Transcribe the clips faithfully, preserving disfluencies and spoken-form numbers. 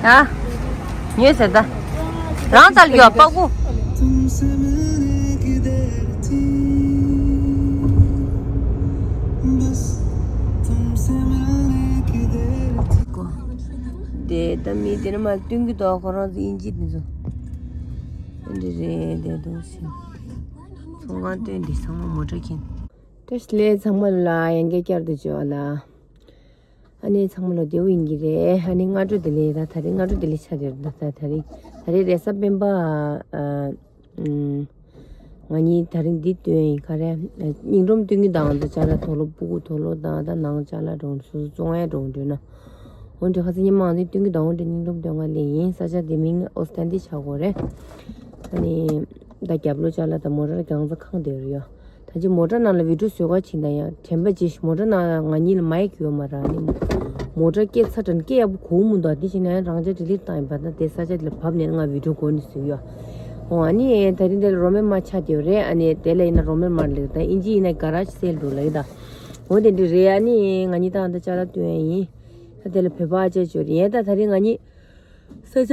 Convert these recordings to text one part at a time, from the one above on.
ཨ། ཉོས་ཟེར་ད། རང་ཙལ་ཡོད་པ་གུ། དེ་ད་མི་དེ་ནི་མ་སྟོན་གི་འདུག་ཁོ་རང་ཚོ་དབྱིན་ཇི་དེ་ཚོ། འདི་རེད་དེ་འདུག་ཟིན། ཚོང་ཁང་སྟོན་འདི་ཚང་མ་མོ་ཊ་ཁྱེར། བཀྲ་ཤིས་བདེ་ལེགས་ཚང་མ་ལ། ཡང་བསྐྱར་བསྐྱར་དུ་བྱོས་ལ། ཨ་ནི་ཚང་མ་ལ་བདེ་པོ་ཡིན་གྱི་རེད། ཨ་ནི་སྔ་དྲོ་བདེ་ལེགས། ད་ད་རེས་སྔ་དྲོ་བདེ་ལེགས་ཆགས་བསྡད་ཡོད། ད་ད་ད་རེས་ད་རེས་རེས་གཟའ་སྤེན་པ། ཨ། ཨ། ང་གཉིས་ད་རིང་འདི་སྟོན་ཡིན། ག་རེ། སྙིང་རུམ་སྟོན་གྱི་དང་། ད་ཅ་ལག་དུག་ལོག་སྤུ་གུ་དུག་ལོག་དང་། ད་ནང་ཅ་ལག་འགྲོ་སོ་སོ་བཙོང་ཡ་འགྲོ་འགྲོ་ན། འོན་ཏེ་ཁ་སང་ཉི་མ་འདི་སྟོན་གྱི་དང་། འོན་ཏེ་སྙིང་རུམ་སྟོན་ག་སླེབས་ཡིན། ས་ཆ་དེ་མིང་ཨོ་སི་ཏན་ཏི་ཆགས་ཀྱི་ཡོད་རེད། ཨ་ནི་ད་རྒྱབ་ལོགས་ཅ་ལག་དང་མོ་ཊ་གང་ཚང་ཁེངས་བསྡད་ཡོད་རེད་ཡ། ད་ཅི་མོ་ཊ་ནང་ལ་བི་ཌིའོ་བཟོ་ག་ཕྱིན་ན་ཡང་དྲན་པ་ཅིག་མོ་ཊ་ནང་ང་གཉིས་ལ་མའིག་ཡོད་མ་རེད། ཨ་ནི་མོ་ཊ་སྐད་ཚ་དྲགས་སྐད་ཡག་པོ་གོ་གི་མི་འདུག་དེ་བྱས་ན་ཡང་རང་འཇགས་ཌི་ལིཊ་བཏང་ཡིན་པ། ད་དེ་ས་ཆ་དེ་ལ་བབས་ནས་ང་བི་ཌིའོ་འགོ་ནས་བཟོས་ཡོད། འོ། ཨ་ནི་ད་རིང་དེ་ལ་རོ་མན་མ་ཆགས་བསྡད་ཡོད་རེད། ཨ་ནི་དེ་ལ་ཡིན་ན་རོ་མན་མ་ལེགས། ད་དབྱིན་ཇི་ཡིན་ན་ག་ར་ཇི་སེལ་འགྲོ་ལེགས་ད། འོ་དེ་འདྲ་རེད། ཨ་ནི་ང་གཉིས་ད་ད་ཅ་ལག་སྟོན་ཡ་ཡིན། ད་དེ་ལ་བོད་པ་ཨ་ཅག་ཅིག་ཡོད་རེད། ཡིན་ད་ད་རིང་ང་གཉིས་ས་ཆ་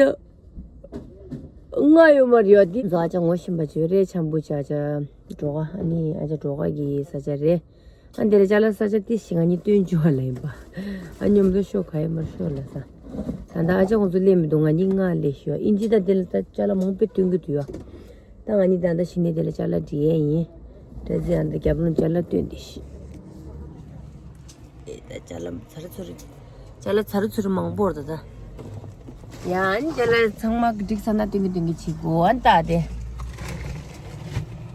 ལྔ་ཡོད་མ་རེད་ཡ། འདི་ཚོ་ཨ་ཅག་ངོ་ཤེས་པ་ཅིག་ཡོད་རེད། འཆམ་པོ་ཅིག་ཨ་ཅག་སྒྲོལ་དཀར། ཨ་ནི་ཨ་ཅག་སྒྲོལ་དཀར་གྱི་ས་ཆ་རེད། ཨ་འདི་ལ་ཅ་ལག་ས་ཆ་ཏི་ཞིག་ང་གཉིས་སྟོན་བཅུག་པ་ལ་ཡིན་པ། ཨ་མཉམ་དུ་ཤོག་ག་ཡེ་མར་ཤོག་ལ་ས། ད་ལྟ་ཨ་ཅག་ཁོང་ཚོ་སླེབས་མི་འདུག་ང་གཉིས་སྔ་སླེབས་ཤོག་དབྱིན་ཇི་ད་དེ་ལ་ད་ཅ་ལག་མང་པོ་སྟོན་གྱི་འདུག་ཡ། ད་ང་གཉིས་ད་ལྟ་གཞི་ནས་དེ་ལ་ཅ་ལག་སྒྲིག་ཡས་ཡིན། ད་ཅི་ཨ་ད་རྒྱབ་ལོགས་ཅ་ལག་སྟོན་དེ་ཤི། ཨེ་ད་ཅ་ལག་ཚར་ཚུར། ཅ་ལག་ཚར་ཚུར་མང་པོ་རེད་ད། ཡ་ཨ་ནི་ཅ་ལག་ཚང་མ་སྒྲིག་ཚར་ན་སྟོན་གྱི་སྟོན་གྱི་བྱེད་དགོས། ཨ་ནི་ད་དེ།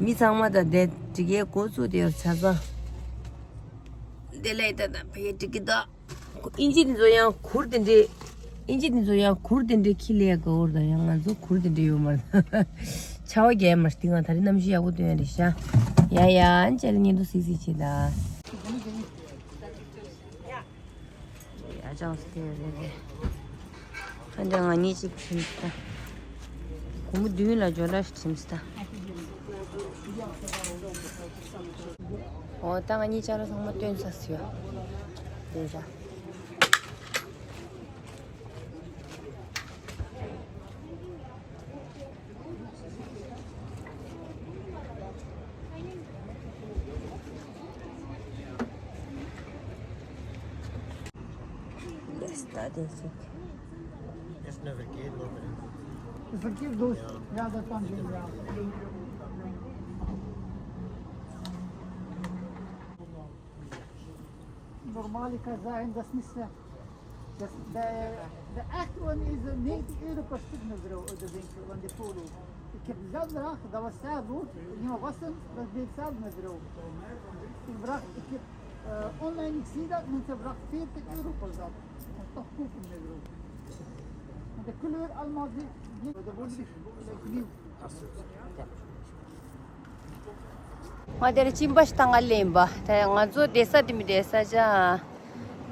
མི་ཚང་མ་ད་དེ་སྒྲིག་ཡས་འགོ་བཙུགས་བསྡད་ཡོད་ཆ་ཚང་། དེ་ལས་ད་ད་ཕ་གི་སྒྲིག་གི་ད། དབྱིན་ཇི་དེ་ཚོ་ཡང་གུར་དེ་འདྲས། དབྱིན་ཇི་དེ་ཚོ་ཡང་གུར་དེ་འདྲས་ཁྱི་ལས་དགའ་བོར་དང་། ཡང་ང་ཚོ་གུར་དེ་འདྲས་ཡོད་མ་རེད། ཆར་པ་རྒྱག་མ་རེད། དེ་ང་ད་རེས་གནམ་གཤིས་ཡག་པོ་སྟོན་ཡ་རེད་ཤག་ཡ་ཡ་ཨ་ནི་ཅ་ལག་ཉན་དུ་སིག་སིག་བྱེད་ད། ཡ་ཅང་སྟེ་རེད་རེད། ཨ་འདྲ་ང་གཉིས་གཅིག་ཁྱིམ་སྟ། སྒོར་མོ་བདུན་ལ་ཇོ་ལ་ཁྱིམ་སྟ། འོ་ད་ང་གཉིས་ཅ་ལག་ཚང་མ་སྟོན་ཚར་སོང་། དེ་ད། Yes, that is it. It's never good, no, but it's Is it good, those? Yeah, that's one thing, yeah. Нормально, казаем, das nicht mehr. Das, the, the act one is, uh, negentig euro per stuk, mevrouw, uh, de winkel van de polo. Ik heb zelf gedacht, dat was zelf goed. Niet meer wassen, dat deed zelf, mevrouw. Ik bracht, ik heb, uh, online, ik zie dat, mensen brachten veertig euro voor dat. Dat is toch goed, mevrouw. En de kleur allemaal, die, die, de worden gelijk nieuw. ང་དེར་གཅིན་པ་ཞིག་བཏང་ག་སླེབས་ཡིན་པ། དེ་ང་ཚོ་བསྡད་ས་དེ་མི་བསྡད་ས་ཅང་།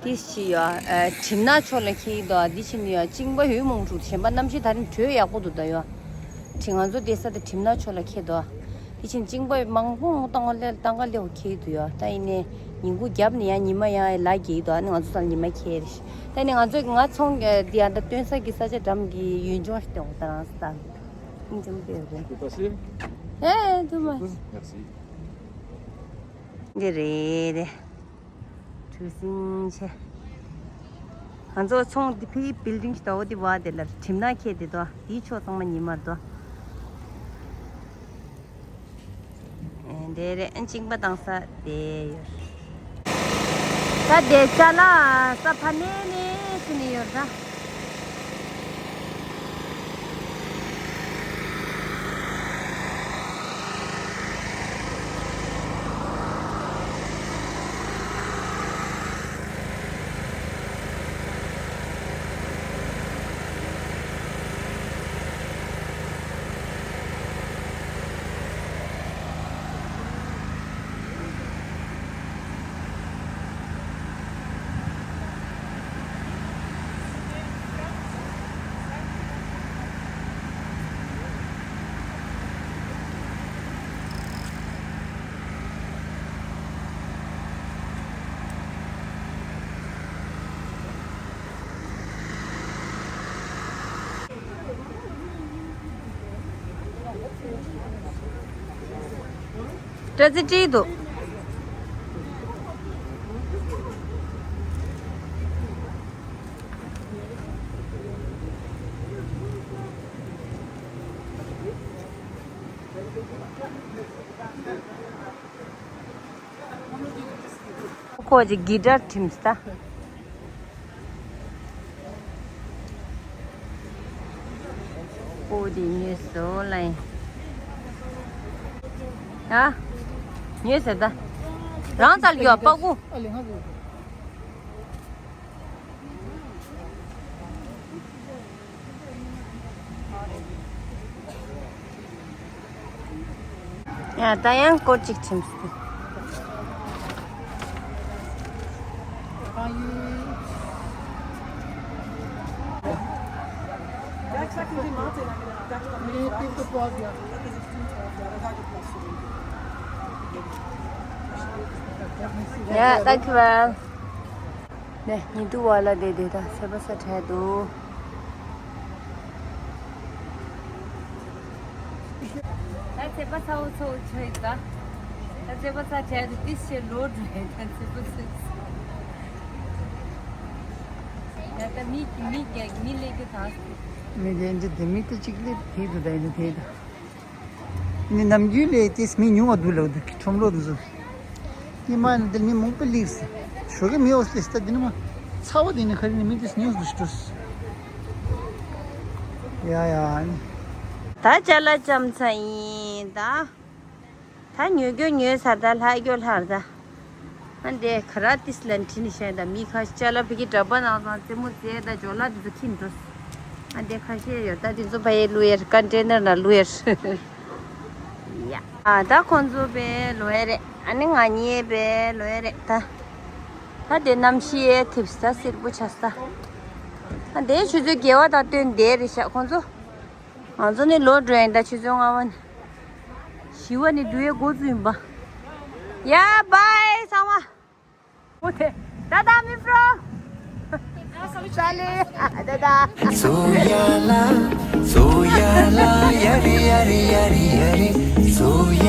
དེ་ཞིག་ཡོད། ཨ། གྲིབ་ནག་ཕྱོགས་ལ་འཁེལ་གྱི་འདུག་དེ་ཕྱིན་ཡོད། གཅིན་པ་ཡོད་མང་པོ་འདུག་གཞན་པ་གནམ་གཤིས་ད་རིང་དྲོད་ཡག་པོ་འདུག་ད་ཡོད། གྲིབ་ང་ཚོ་བསྡད་ས་དེ་གྲིབ་ནག་ཕྱོགས་ལ་འཁེལ་འདུག་དེ་ཕྱིན་གཅིན་པ་མང་པོ་བཏང་ག་སླེབས། བཏང་ག་སླེབས་འཁེལ་གྱི་འདུག་ཡོད། ད་ཡིན་ནའི་ཉིན་གུང་རྒྱབ་ནས་ཡང་ཉི་མ་ཡང་ལ་རྒྱས་འདུག་ཨ་ནི་ང་ཚོ་ས་ལ་ཉི་མ་འཁེལ་རེད། ད་ནི་ང་ཚོ་ང་ཚོང་འདི་ཡང་ད་སྟོན་ས་གི་ས་ཆ་འགྲམ་གྱི་ཡུལ་ལྗོངས་ཤིག་སྟོན་དང་རང་ས་དང་། ཨེ་དུ་མ། འདི་རེད་རེད། གྲུ་གཟིངས་ཆེ། ང་ཚོ་ཚོང་འདི་ཕི་བིལ་ཌིང་ཞིག་ད་འོ་འདི་བ་དེ་ལ་གྲིབ་ནག་འཁེལ་དེ་དོ། དེའི་ཕྱོགས་ཚང་མ་ཉི་མ་རེད་དོ། ཨེ་འདི་རེད། ཨ་གཅིན་པ་བཏང་ས་དེ་ཡོད། ད་དེ་ཅ་ལག་ས་ཕ་ནས་ནས་ཤི་ནས་ཡོད་ད། སྤྲ་ཚིལ་བཀྲུས་འདུག་ཁོ་ཅིག་གི་ཊར་ཁྲིམས་ད། ཨོ་དེ་ཉོས་སོ་ལ་ཡིན། ཨ། ཉོས་ཟེར་ད། རང་ཙལ་ཡོད་པ་ཀུ། ཡ་ད་ཡང་སྐོར་གཅིག་ཕྱིན་སོང་། ཡ་ད་ཁི་བ། ནས་ཉི་དུ་བ་ལ་བསྡད་དེ་ད་ཚེ་པ་ས་བྲལ་འདུག་ད་ཚེ་པ་ཚ་བོ་ཚ་བོ་ཆོས་ད། ད་ཚེ་པ་ཚ་བྲལ་དུ་ཏིས་ཆེ་ལོ་འགྲོ་ཡ་ད་ཚེ་པ་ཚ་ཡ་ད་མི་གི་མི་རྒྱག་མི་ལས་ཀྱི་ད། མི་ལས་འདི་དེ་མི་ཏི་གཅིག་ལས་དེ་དུ་ད་ཡིན་དེ་ད། ནི་ནམ་རྒྱུན་ལས་དེས་མི་ཉུང་བ་འདུག་ལབ་འདུག་ཁྲོམ་ལོ་འདུག་ཟོ། ཉི་མ་ནི་འདིར་མི་མང་པོ་སླེབས་སོང་། ཞོགས་ཀས་མི་འོ་སླེབས་ས་འདི་ནི་མ། ཚ་བ་འདི་ནི་ཁ་རི་ནི་མི་དེས་ཉུང་སུ་འགྲོ་སོང་། ཡ་ཡ། ད་ཅ་ལག་ལྕམ་ཚ་ཡིན་ད། ད་ཉོ་རྒྱུ་ཉོས་ཚར་ད་ལྷག་རྒྱུ་ལྷག་ད། ཨ་འདས་ཁ་ར་ཏིས་ལན་ཁྲིན་ཤ་ད་མི་ཁ་ཅ་ལག་ཕི་གི་འདྲ་པ་ནང་དང་རྩེད་མོ་རྩེ་ད་ཇོ་ལགས་འདི་ཚོ་ཁྱིམ་འགྲོ། ཨ་འདས་ཁ་ཤས་ཡོད་ད་འདི་ཚོ་ཕ་ཡེ་ལུ་ཡར་ཀན་ཊེ་ནར་ན་ལུ་ཡར། ཡ། ཨ་ད་ཁོང་ཚོ་པའི་ལོ་ཡ་རེད། ཨ་ནི་ང་གཉིས་པའི་ལོ་ཡ་རེད་ད། ད་དེ་གནམ་གཤིས་ཐིབས་ས་སིར་པོ་ཆ་ས། ཨ་འདས་ཆུ་ཚོད་བརྒྱད་པ་དང་བསྟུན་བསྡད་རེད་ཤག་ཁོང་ཚོ། ང་ཚོ་ནི་ལོ་འགྲོ་ཡིན་ད་ཆུ་ཚོད་ལྔ་པ་ནས། བཞི་པ་ནས་འགྲོ་ཡའི་འགོ་བཙུགས་ཡིན་པ། ཡ་བའི་ཚང་མ། ཨོ་དེ། ད་ད་མི་ཕྲོ། ས་ལེ། ད་ད། Soyala, soyala, yari yari yari yari, soyala.